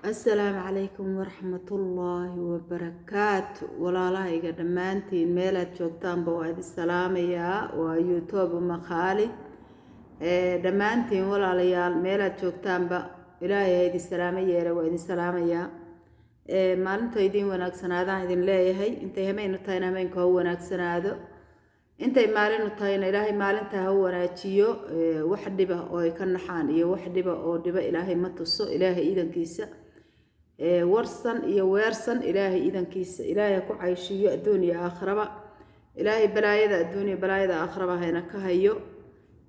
Assalaamu calaykum waraxmatullaahi wabarakaatu. Walaalahayga dhammaantiin meelaad joogtaanba waa idin salaamayaa. Waa YouTube Maqaali. Dhammaantiin walaalayaal meelaad joogtaanba Ilaahay ha idin salaamo yeela, waa idin salaamayaa. Maalinta idin wanaagsanaadaan idin leeyahay. Intay hameynu tahayna hameenku ha u wanaagsanaado, intay maalinu tahayna Ilaahay maalinta ha u wanaajiyo. Wax dhiba oo ay ka naxaan iyo wax dhiba oo dhiba Ilaahay ma tuso, Ilaahay iidankiisa. Warsan iyo weersan Ilaahay iidankiisa, Ilaahay ha ku cayshiiyo adduun iyo aakhiraba. Ilaahay balaayada adduun iyo balaayada aakhiraba hayna ka hayo.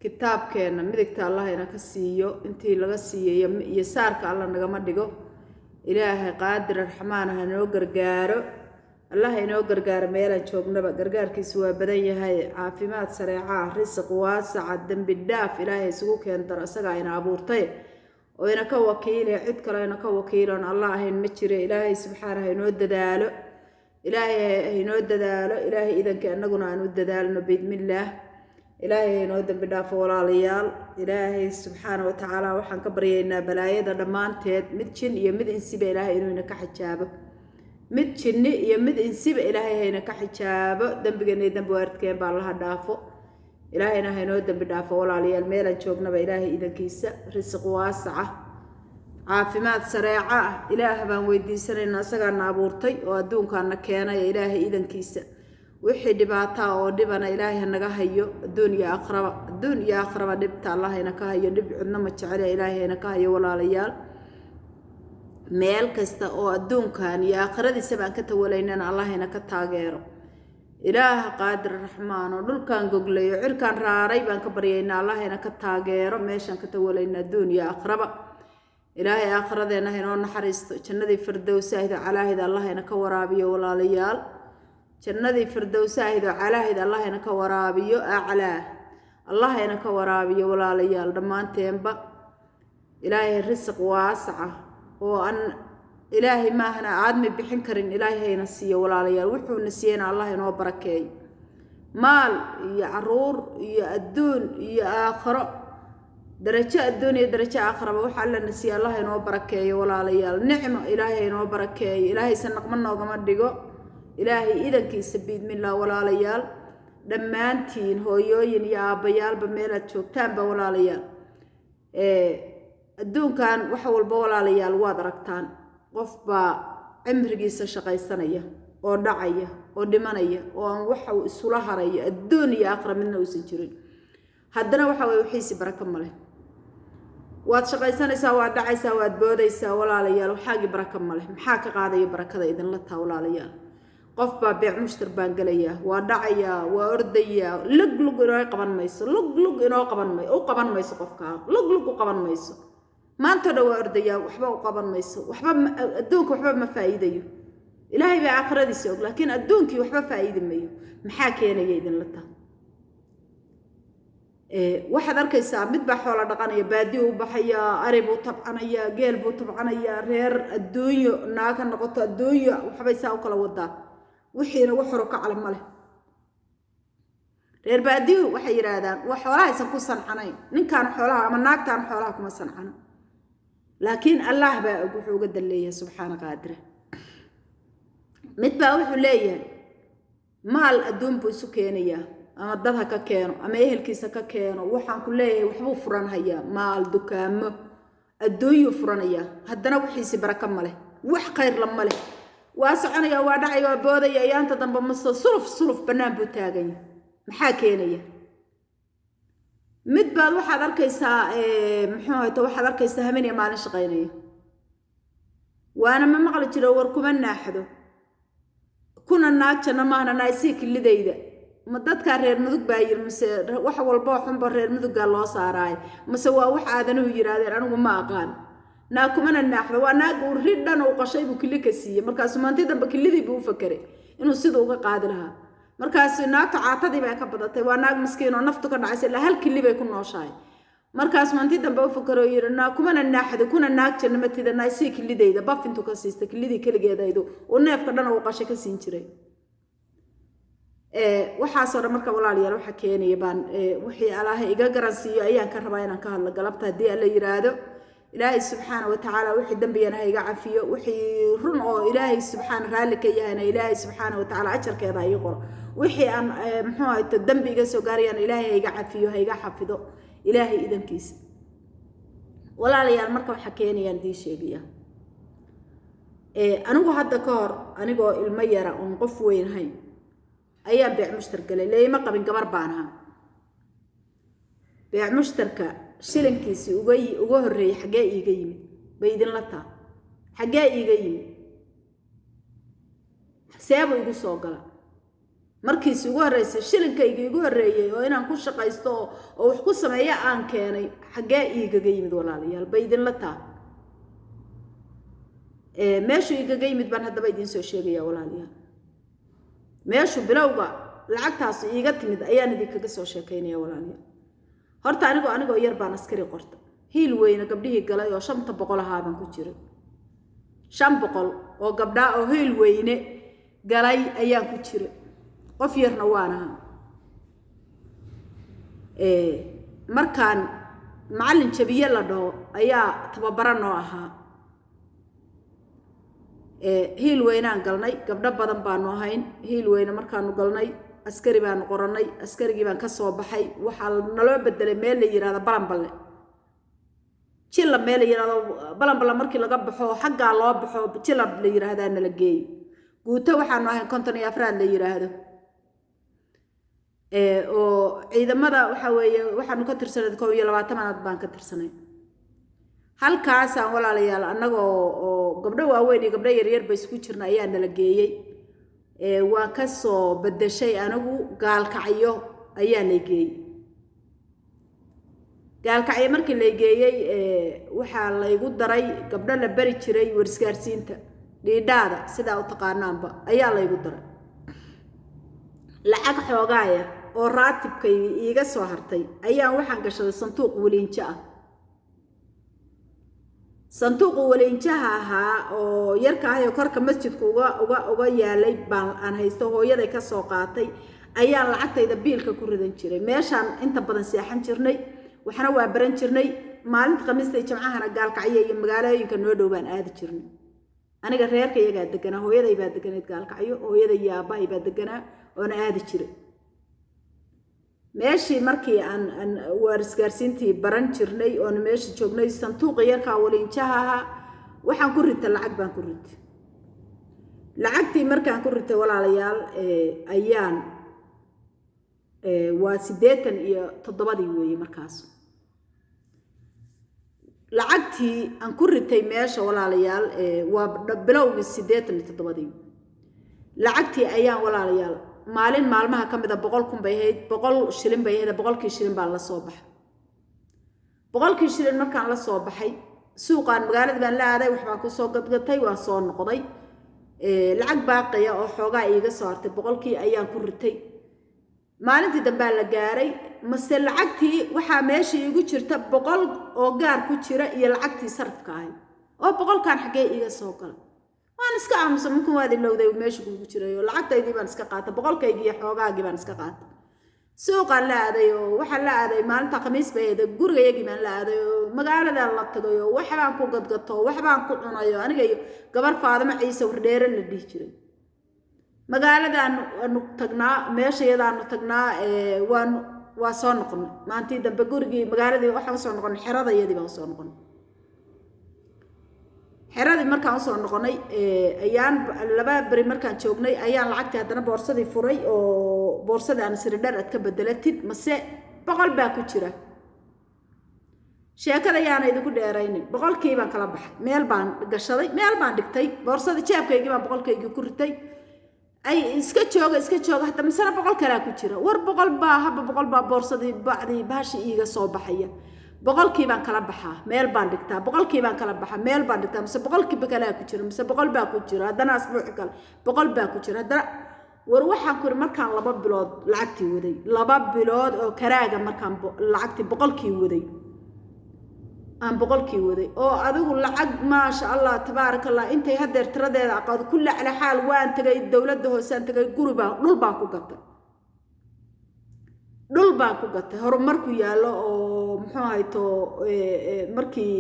Kitaabkeenna midigta Allah hayna ka siiyo, intii laga siiyey iyo saarka Allah nagama dhigo. Ilaahay qaadir raxmaan ha noo gargaaro, Allah inoo gargaaro meelaan joognaba. Gargaarkiisu waa badan yahay. Caafimaad sareeca, risiq waasaca, dembi dhaaf Ilaahay isugu keen daro. Isagaa ina abuurtay oo ina ka wakiile, cid kale ina ka wakiiloon Allah ahayn ma jire. Ilaahay subxaana ha inoo dadaalo, Ilaahay ha inoo dadaalo, Ilaahay idanka annaguna aan u dadaalno biidnillaah. Ilaahay ha inoo dembi dhaafo walaalayaal. Ilaahay subxaana wa tacaala waxaan ka baryaynaa balaayada dhammaanteed, mid jin iyo mid insiba, Ilaahay inuu ina ka xijaabo. Mid jinni iyo mid insiba Ilaahay hayna ka xijaabo. Dembigeena iyo dembi waaridkeen baa Allaha dhaafo, Ilaahayna haynoo dembi dhaafo walaalayaal meelaan joognaba. Ilaahay idankiisa risiq waasaca, caafimaad sareeca ah Ilaah baan weydiisanaynaa, isagaana abuurtay oo adduunkaana keenay. Ilaahay idankiisa wixii dhibaataa oo dhibana Ilaahay hanaga hayo adduun iyo aakhiraba. Adduun iyo aakhiraba dhibta Allah hayna ka hayo. Dhib cidna ma jecele, Ilaahay hayna ka hayo walaalayaal. Meel kasta oo adduunkan iyo aakhiradiisaba aan ka tawalaynana Allah hayna ka taageero. Ilaah qaadir raxmaan oo dhulkan goglay oo cirkaan raaray baan ka baryaynaa, Allah hayna ka taageero meeshaan ka tawalayna adduun iyo aakhiraba. Ilaahay aakhiradeenna haynoo naxariisto, jannadii firdowsaahid oo calaahid Allah hayna ka waraabiyo walaalayaal. Jannadii firdowsaahid oo calaahid Allah hayna ka waraabiyo, aclaa Allah hayna ka waraabiyo walaalayaal dhammaanteenba. Ilaahay risiq waasaca oo aan Ilaahay maahana aadmi bixin karin Ilaahay hayna siiyo walaalayaal. Wuxuuna siiyena Allah inoo barakeeyo, maal iyo caruur iyo adduun iyo aakhiro, darajo adduun iyo darajo aakhiraba waxa Alla na siiye Allah inoo barakeeyo walaalayaal. Nicmo Ilaahay inoo barakeeyo, Ilaahay sanaqma noogama dhigo, Ilaahay idankiisa biidmillah. Walaalayaal dhammaantiin, hooyooyin iyo aabbayaalba meelaad joogtaanba walaalayaal, adduunkan wax walba walaalayaal waad aragtaan. Qof baa cimrigiisa shaqaysanaya oo dhacaya oo dhimanaya oo aan waxa uu isula harayo adduun iyo aakhira midna uusan jirin, haddana waxa weye wixiisi barako ma leh. Waad shaqaysanaysaa, waad dhacaysaa, waad boodaysaa walaalayaal, waxaagii barako ma leh. Maxaa ka qaadaya barakada idinla taa walaalayaal? Qof baa beec mushtar baan gelayaa, waa dhacayaa, waa ordayaa, lug lug inoo qaban mayso, lug lug inoo qaban may u qaban mayso qofkaa, lug lug u qaban mayso. Maantoo dhan waa ordayaa, waxba u qaban mayso, waxba adduunka waxba ma faa'iidayo. Ilaahay baa aakhiradiisa og, laakiin adduunkii waxba faa'iidi mayo. Maxaa keenaya idinla taa? Waxaad arkaysaa mid baa xoola dhaqanaya, baadiyo u baxayaa, ari buu tabcanayaa, geel buu tabcanayaa, reer adduunyo naag ha noqoto, adduunyo waxbay saa u kala wadaa, wixiina wax horo ka cala ma leh. Reer baadiyuhu waxay yidhaahdaan waa xoolahaysan ku sancanayn, ninkaan xoolaha ama naagtaan xoolaha kuma sancano, laakiin Allah baa og wuxuu uga dan leeyahay subxaana qaadira. Mid baa wuxuu leeyahay maal adduun buu isu keenayaa, ama dad ha ka keeno ama ehelkiisa ka keeno. Waxaan ku leeyahay waxbuu furanhayaa, maal, dukaamo, adduunyuu furanayaa, haddana wixiisi baraka ma leh, wax khayrla ma leh. Waa soconaya, waa dhacaya, waa boodaya, ayaanta dambe maso suluf suluf bannaan buu taaganya. Maxaa keenaya? Mid baad waxaad arkaysaa, muxuu hayto, waxaad arkaysaa habeen iyo maalin shaqaynaya, waana ma maqli jiro war kuma naaxdo kuna naag janno maahna naaysii kilidayda. Ma dadkaa reer Mudug baa yiri mise wax walboo xunba reer Muduggaa loo saaraay, mase waa wax aadanuhu yidhaahdeen? Anigu ma aqaan. Naag kumana naaxdo waa naag uu ri dhan uu qashay buu kili ka siiyey. Markaasuu maanti dambe kilidii buu u fakeray inuu siduu uga qaadi lahaa. Markaasu naagtu caatadii bay ka badatay, waa naag miskiin oo naftu ka dhacaysa, ilaa hal kili bay ku nooshahay. Markaas maanti dambe u fakero yiri naag kumana naaxdo kuna naag janno matida naaysii kilidayda, baf intuu ka siistay kilidii keligeedaydu uu neefka dhan uu qashay ka siin jiray. Waxaasoo dhan marka walaalayaal waxa keenaya baan wixii Alaahay iga garansiiyo ayaan ka rabaa inaan ka hadlo galabta haddii Alla yiraahdo. Ilaahay subxaana wa tacaala wixii dembigana ha iga cafiyo, wixii run oo Ilaahay subxaana raalli ka yahayna Ilaahay subxaana wa tacaala ajarkeeda ha ii qoro, wixii aan muxuu ahayto dembi iga soo gaarayana Ilaahay ha iga cafiyo, ha iga xafido Ilaahay idankiisa. Walaalayaal, marka waxaa keenayaan idiin sheegaya, anigu hadda ka hor anigoo ilmo yara oon qof weyn hayn ayaan beec mushtar galay. Leima qabin, gabar baan ahaa. Beec mushtarka shilinkiisii uga horreeyey xaggee iiga yimid bay idinla taa? Xaggee iiga yimid? Seebuu igu soo gala markiisi ugu horreysay? Shilinkayga igu horreeyey oo inaan ku shaqaysto oo wax ku sameeyo aan keenay xaggee iigaga yimid, walaalayaal, bay idinla taa? Meeshuu igaga yimid baan haddaba idiin soo sheegaya, walaalayaal. Meeshuu bilowga lacagtaas iiga timid ayaan idinkaga soo sheekaynaya, walaalayaal. Horta anigoo yar baan askari qorta. Hiil Weyne gabdhihii galay oo 500 ahaa baan ku jiray. 500 oo gabdhaa oo Hiil Weyne galay ayaan ku jiray. Qof yarna waan ahaa. Markaan macallin Jabiye la dhaho ayaa tababaro noo ahaa. Hiil Weynaan galnay, gabdho badan baanu ahayn. Hiil Weyne markaanu galnay askari baanu qorannay. Askarigii baan ka soo baxay. Waxaa naloo bedelay meel la yidhahdo Balanballe, Jila meel la yidhahdo Balanballe. Markii laga baxo xaggaa loo baxo Jila la yidhaahdaa nala geeyo. Guuto waxaanu ahayn 54aad la yidhaahdo oo ciidamada waxa weeye waxaanu ka tirsanay 21aad baan ka tirsanay halkaasaan. Walaalayaal, annagoo oo gabdho waaweyn iyo gabdho yaryar ba isku jirna ayaa nala geeyey. Waan ka soo bedeshay anigu, Gaalkacyo ayaa lay geeyey. Gaalkacyo markii lay geeyey waxaa laygu daray gabdho la bari jiray warisgaarsiinta, dhiidhaada sidaa u taqaanaanba, ayaa laygu daray. Lacag xoogaaya oo raatibkayga iiga soo hartay ayaan waxaan gashaday sanduuq weliinjo ah. Sanduuqu weliinjaha ahaa oo yarka ah oo korka masjidku uga yaalay baan aan haysto, hooyaday ka soo qaatay, ayaan lacagtayda biilka ku ridan jiray. Meeshaan inta badan seexan jirnay, waxna waa baran jirnay. Maalinta Khamiista iyo Jimcahana Gaalkacyo iyo magaalooyinka noo dhow baan aadi jirnay. Aniga reerka iyagaa deganaa, hooyaday baa deganayd Gaalkacyo, hooyaday iyo aabbahay baa deganaa oona aadi jiray. Meeshii markii aan waarisgaarsiintii baran jirnay oona meesha joognay, sanduuqa yarkaa waliinjaha ahaa waxaan ku ritay lacag baan ku ritay. Lacagtii markaan ku ritay, walaalayaal, ayaan waa 87dii weeye markaas. Lacagtii aan ku ritay meesha, walaalayaal, waa bilowgii 87dii. Lacagtii ayaan, walaalayaal, maalin maalmaha ka mid a 100,000 bay ahayd, 100 shilin bay ahayd. 100kii shilin baan la soo baxay. 100kii shilin markaan la soo baxay, suuqaan magaalada baan la aaday, waxbaan kusoo gadgatay, waan soo noqday. Lacag baaqaya oo xoogaa iiga soo hartay 100kii ayaan ku ritay. Maalintii dambaa la gaaray, mase lacagtii waxaa meesha iigu jirta 100 oo gaar ku jira iyo lacagtii sarafka ahayd. Oo 100kan xaggee iiga soo galay? Waan iska aamusan. Mumkin waad ilowday meesha kuugu jiray oo lacagtaydii baan iska qaatay, 100kaygii iyo xoogaagii baan iska qaatay. Suuqaan la aaday oo waxaan la aaday maalinta Khamiis bay ahayd, gurigayagii baan la aaday oo magaaladan la tagay oo waxbaan ku gadgato, waxbaan ku cunayo, aniga iyo gabar Faadimo Ciise Wardheere la dhihi jiray. Magaaladaan waanu tagnaa, meesha iyadaanu tagnaa, waanu waa soo noqonay. Maalintii dambe gurigii magaaladii waxaan usoo noqonay, xerada iyadii baan usoo noqonay. Xeradii markaan usoo noqonay ayaan laba beri markaan joognay ayaan lacagtii haddana boorsadii furay oo boorsadii aan siri dhar aad ka bedelatid, mase 100 baa ku jira. Sheekada yaana idinku dheeraynin, 100kii baan kala baxay, meel baan gashaday, meel baan dhigtay boorsadii, jeebkaygii baan 100kaygii ku ritay. Ay iska jooga, iska jooga, hadda misena 100 kalaa ku jira. War 100 baa haba, 100 baa boorsadii bacdii bahashi iiga soo baxaya. 100kii baan kala baxaa, meel baan dhigtaa, 100kii baan kala baxaa, meel baan dhigtaa, mise 100kiiba kalaa ku jira, mise 100 baa ku jira. Haddana asbuuci kale 100 baa ku jira haddana. War waxaan ku iri, markaan 2 bilood lacagtii waday, 2 bilood oo karaaga markaan lacagtii 100kii waday, aan 100kii waday oo adigu lacag maasha Allah tabaaraka Allah intay haddeer tiradeeda aqoon kulli cala xaal, waan tagay dowladda hoosaan tagay, guri baan dhul baan ku gatay, dhul baan ku gatay horumarku yaallo oo muxuu ahayto markii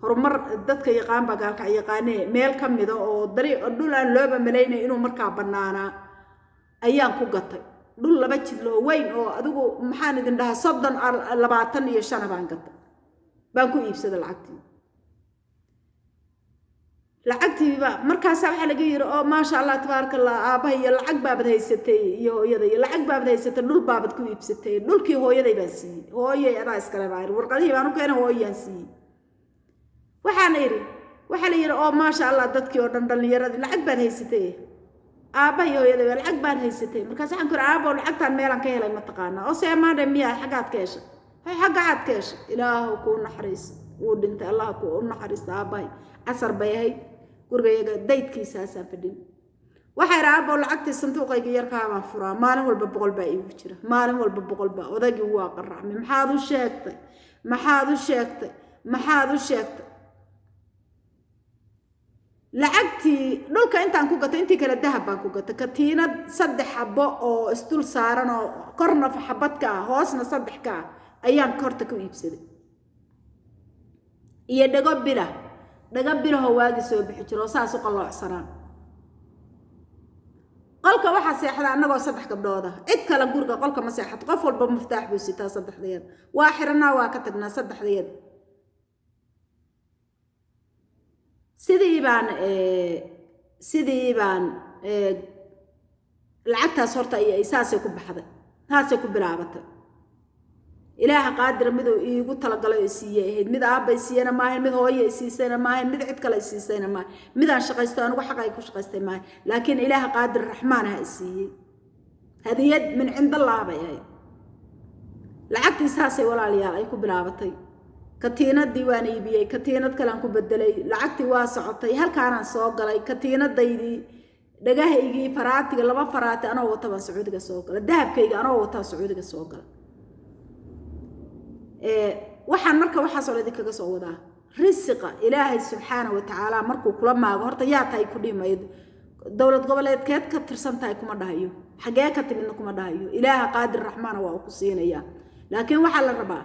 Horumar dadka yaqaan baa Gaalkacyo yaqaanee, meel ka mida oo dariiq dhul aan looba malaynay inuu markaa bannaanaa ayaan ku gatay. Dhul 2 jidlo oo weyn oo adigu maxaan idin dhahaa, 30 25 baan gatay, baan ku iibsaday lacagtii. Lacagtiiba markaasaa waxaa laga yiri, oo maasha Allah, tabaaraka Allah, aabbaha iyo lacag baabad haysatay iyo hooyada iyo lacag baabad haysatay, dhul baabad ku iibsatay. Dhulkii hooyaday baan siiyey. Hooyay, adaa iskale baa iri. Warqadihii baan u keenay, hooyaan siiyey. Waxaana idhi, waxaa la yidhi, oo maasha Allah, dadkii oo dhan, dhallinyaradii, lacag baad haysatay, aabbaha iyo hooyaday baa lacag baad haysatay. Markaas waxaan ku yidhi, aabbow, lacagtaan meelaan ka helay ma taqaanaa? Oo see maadhe miyaa, xaggaad ka heshay? Hay, xaggaad ka heshay? Ilaahu kuu naxariiso, wuu dhintay, Allah kuu u naxariisto aabbahay. Casar bay ahayd, gurigayaga daydkiisaasaan fadhin. Waxaa idhi, aabbow, lacagtii sanduuqayga yarkaa baan furaa, maalin walba 100 baa iigu jira, maalin walba 100 baa. Odaygii waa qaracmay. Maxaad u sheegtay? Maxaad u sheegtay? Maxaad u sheegtay? Lacagtii dhulka intaan ku gatay, intii kale dahab baan ku gatay. Katiinad 3 xabo oo isdul saaran oo korna xabad ka ah, hoosna 3 ka ah ayaan korta ku iibsaday, iyo dhago bila, dhago bilahoo waagi soo bixi jiro oo saas u qalloocsanaa. Qolka waxaa seexda annagoo 3 gabdhooda, cid kale guriga qolka ma seexato. Qof walba muftaax buu sitaa, saddexdayada waa xiranaa, waa ka tagnaa saddexdayada. Sidii baan lacagtaas horta saasay ku baxday, saasay ku bilaabatay. Ilaaha qaadira miduu iigu talagalay oo siiyey ahayd. Mid aabba isiiyena maahayn, mid hooye isiisayna maahayn, mid cid kale isiisayna maahayn, midaan shaqaysto anigu xaq ay ku shaqaystay maahayn, laakiin Ilaaha qaadir raxmaan ha isiiyey, hadiyad min cindallah bay ahayd. Lacagtii saasay, walaalayaal, ay ku bilaabatay. Katiinadii waan iibiyey, katiinad kalean ku bedelay, lacagtii waa socotay, halkaanaan soo galay. Katiinadaydii, dhagahaygii, faraatiga, 2 faraati anoo wata baan Sacuudiga soo galay. Dahabkayga anoo wataa Sacuudiga soo galay. Waxaan marka waxaasoo idinkaga soo wadaa, risiqa Ilaahay subxaana wa tacaala markuu kula maago, horta yaa tahay ku dhihi maayo, dowlad goboleedkeed ka tirsan tahay kuma dhahayo, xagee ka timidna kuma dhahayo. Ilaaha qaadir raxmaana waa uu ku siinayaa, laakiin waxaa la rabaa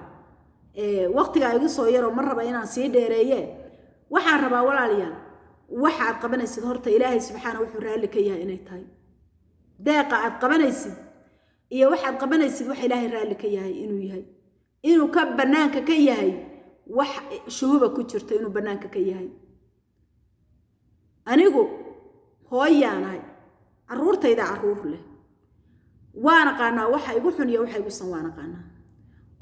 waqtigaa igu soo yaroo, ma raba inaan sii dheereeye. Waxaan rabaa, walaalayaal, waxa aad qabanaysid horta Ilaahay subxaana wuxuu raalli ka yahay inay tahay. Deeqa aad qabanaysid iyo waxaad qabanaysid wax Ilaahay raalli ka yahay inuu yahay, inuu ka bannaanka ka yahay wax shuhuba ku jirto, inuu bannaanka ka yahay. Anigu hooyaanahay, carruurtayda carruur leh, waan aqaanaa waxa igu xun iyo waxa igu san, waan aqaanaa.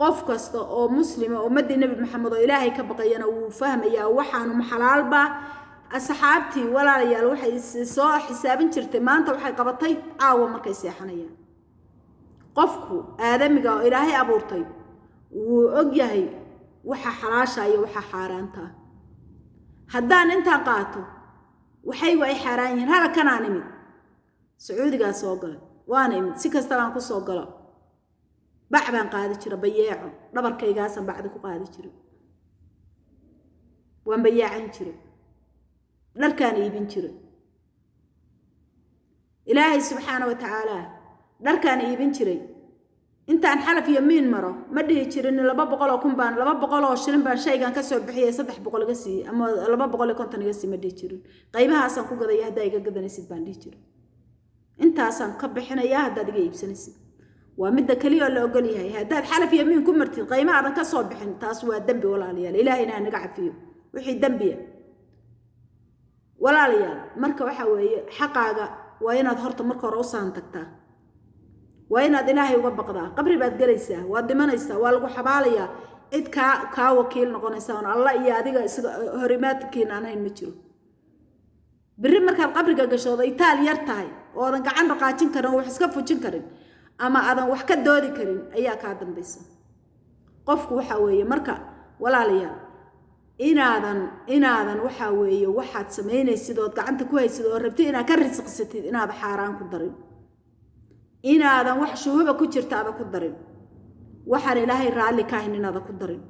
Qof kasta oo muslima oo ummaddii Nebi Maxamed oo Ilaahay ka baqayana wuu fahmayaa waxaanu maxalaalba. Asxaabtii, walaalayaal, waxay soo xisaabin jirtay maanta waxay qabatay caawa markay seexanayaan. Qofku aadamiga oo Ilaahay abuurtay wuu og yahay waxa xalaasha iyo waxa xaaraanta. Haddaan intaan qaato waxaygu ay xaaraan yihiin, halakanaan imid, Sacuudigaa soo galay, waana imid, si kasta baan ku soo galo. Bac baan qaadi jira, bayeeco, dhabarkaygaasaan bacdi ku qaadi jira, waan bayeecan jira, dharkaan iibin jira. Ilaahay subxaana wa tacaala, dharkaan iibin jiray intaan xalaf iyo miin maro ma dhihi jirin 200,000 baan, 200 oo shilin baan shaygan ka soo bixiyay, 300 iga siiyey ama 250 iga sii, ma dhihi jirin. Qaybahaasaan ku gadaya, haddaa iga gadanaysid baan dhihi jirin, intaasaan ka bixinayaa haddaad iga iibsanaysid. Waa midda keliya oo la ogol yahay. Haddaad xalaf iyo miin ku martid qayma aadan ka soo bixin, taas waa dembi, walaalayaal. Ilaahayna ha naga cafiyo wixii dembiya, walaalayaal. Marka waxa weeye, xaqaaga waa inaad horta marka hore u saan tagtaa, waa inaad Ilaahay uga baqdaa. Qabri baad gelaysaa, waad dhimanaysaa, waa lagu xabaalayaa. Cid kaa wakiil noqonaysa oon Alla iyo adiga isaga horimaadkiina aan hayn ma jiro. Berri markaad qabriga gashoodo, itaal yar tahay oo aadan gacan dhaqaajin karin oo wax iska fujin karin ama aadan wax ka doodi karin ayaa kaa dambaysa. Qofku waxa weeye marka, walaalayaal, inaadan waxa weeye waxaad samaynaysid ood gacanta ku haysid oo rabtid inaad ka risiqsatid, inaad xaaraan ku darin, inaadan wax shuhuba ku jirta aadan ku darin, waxaan Ilaahay raalli ka ahayn inaadan ku darin.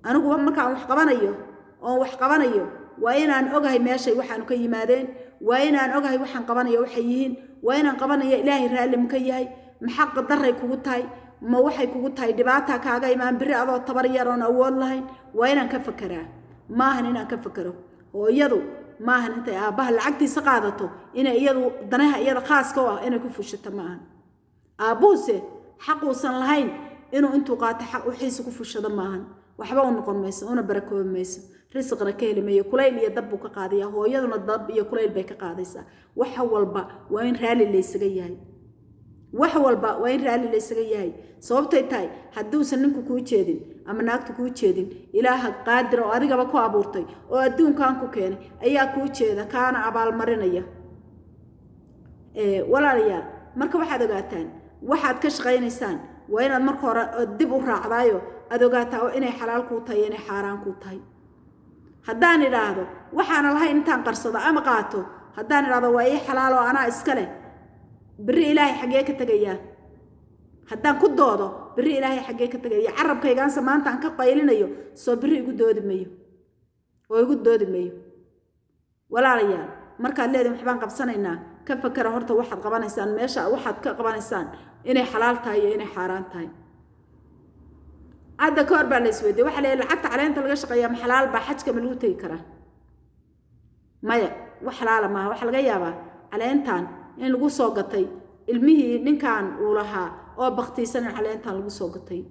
Anigu markaan wax qabanayo oon wax qabanayo, waa inaan ogahay meeshay waxaanu ka yimaadeen, waa inaan ogahay waxaan qabanayo waxay yihiin, waa inaan qabanayo Ilaahay raalli ma ka yahay. Maxaa daray kugu tahay? Ma waxay kugu tahay dhibaataa kaaga imaan biri adoo tabar yar oon awood lahayn? Waa inaan ka fakeraa. Maahan inaan ka fakero. Hooyadu maahan intay aabbaha lacagtiisa qaadato inay iyadu danaha iyada khaaska u ah inay ku fushato, maahan. Aabbuhuse xaquusan lahayn inuu intuu qaato xaq wixiisa ku fushado maahan. Waxba u noqon mayso, una barakoobi mayso, risiqna ka heli mayo. Kulayl iyo dab buu ka qaadaya, hooyaduna dab iyo kulayl bay ka qaadaysaa. Wax walba waa in raalli laysaga yahay, wax walba waa in raalli laysaga yahay. Sababtay tahay, hadduusan ninku kuu jeedin ama naagtu kuu jeedin, Ilaaha qaadira oo adigaba ku abuurtay oo adduunkan ku keenay ayaa kuu jeeda, kaana abaalmarinaya. Walaalayaal, marka waxaad ogaataan waxaad ka shaqaynaysaan waa inaad marka hore dib u raacdaayo, aad ogaataa oo inay xalaal kuu tahay, inay xaaraan kuu tahay. Haddaan idhaahdo waxaana lahayn intaan qarsado ama qaato, haddaan idhaahdo waa ii xalaal oo anaa iska leh, berri Ilaahay xaggee ka tegayaa? Haddaan ku doodo, berri Ilaahay xaggee ka tegaya? Carabkaygaanse maanta aan ka qaylinayo soo berri igu doodi mayo oo igu doodi mayo. Walaalayaal, markaad leedihin waxbaan qabsanaynaa, ka fakera horta waxaad qabanaysaan, meesha waxaad ka qabanaysaan inay xalaal tahay iyo inay xaaraan tahay. Hadda ka hor baa la isweydiiyey, waxaa leeyahay lacagta caleenta laga shaqeeyaa ma xalaal baa? Xajka ma lagu tegi karaa? Maya, wax xalaala maaha. Waxaa laga yaabaa caleentan in lagu soo gatay ilmihii ninkan uu lahaa oo baktiisan, in caleentan lagu soo gatay.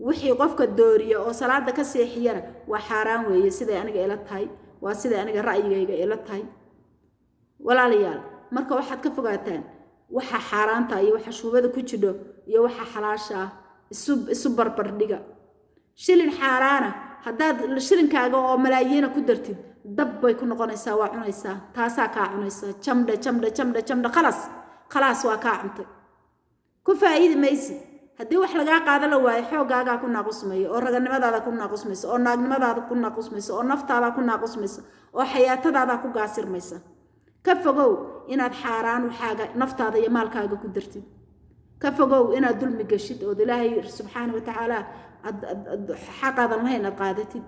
Wixii qofka dooriya oo salaada ka seexiyana waa xaaraan weeye, siday aniga ila tahay, waa siday aniga ra'yigayga ila tahay. Walaalayaal, marka waxaad ka fogaataan waxa xaaraanta iyo waxa shuubada ku jidho iyo waxa xalaasha ah, isu barbardhiga. Shilin xaaraana haddaad shilinkaaga oo malaayiina ku dartid, dab bay ku noqonaysaa, waa cunaysaa, taasaa kaa cunaysaa. Jamdhe, jamdhe, jamdhe, jamdhe, khalaas, khalaas, waa kaa cuntay, ku faa'iidi maysid. Haddii wax lagaa qaada la waayo, xooggaagaa ku naaqusmaya, oo raganimadaada ku naaqusmaysa, oo naagnimadaada ku naaqusmaysa, oo naftaada ku naaqusmaysa, oo xayaatadaada ku gaasirmaysa. Ka fogow inaad xaaraan waxaaga, naftaada iyo maalkaaga ku dartid. Ka fogow inaad dulmi gashid ood Ilaahay subxaana wa tacaala xaqaadan lahayn aad qaadatid.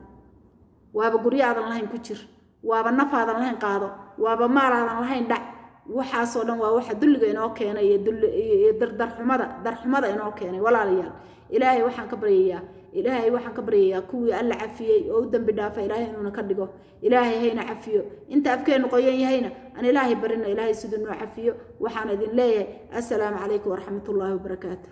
Waaba guryo aadan lahayn ku jir, waaba nafaadan lahayn qaado, waaba maalaadan lahayn dhac. Waxaasoo dhan waa waxa dulliga inoo keenay iyo darxumada, darxumada inoo keenay. Walaalayaal, Ilaahay waxaan ka baryayaa, Ilaahay waxaan ka baryayaa kuwii Alla cafiyey oo u dambi dhaafa Ilaahay inuuna ka dhigo. Ilaahay hayna cafiyo. Inta afkeennu qoyan yahayna aan Ilaahay barina, Ilaahay siduu noo cafiyo. Waxaan idin leeyahay assalaamu calaykum waraxmatullaahi wabarakaatu.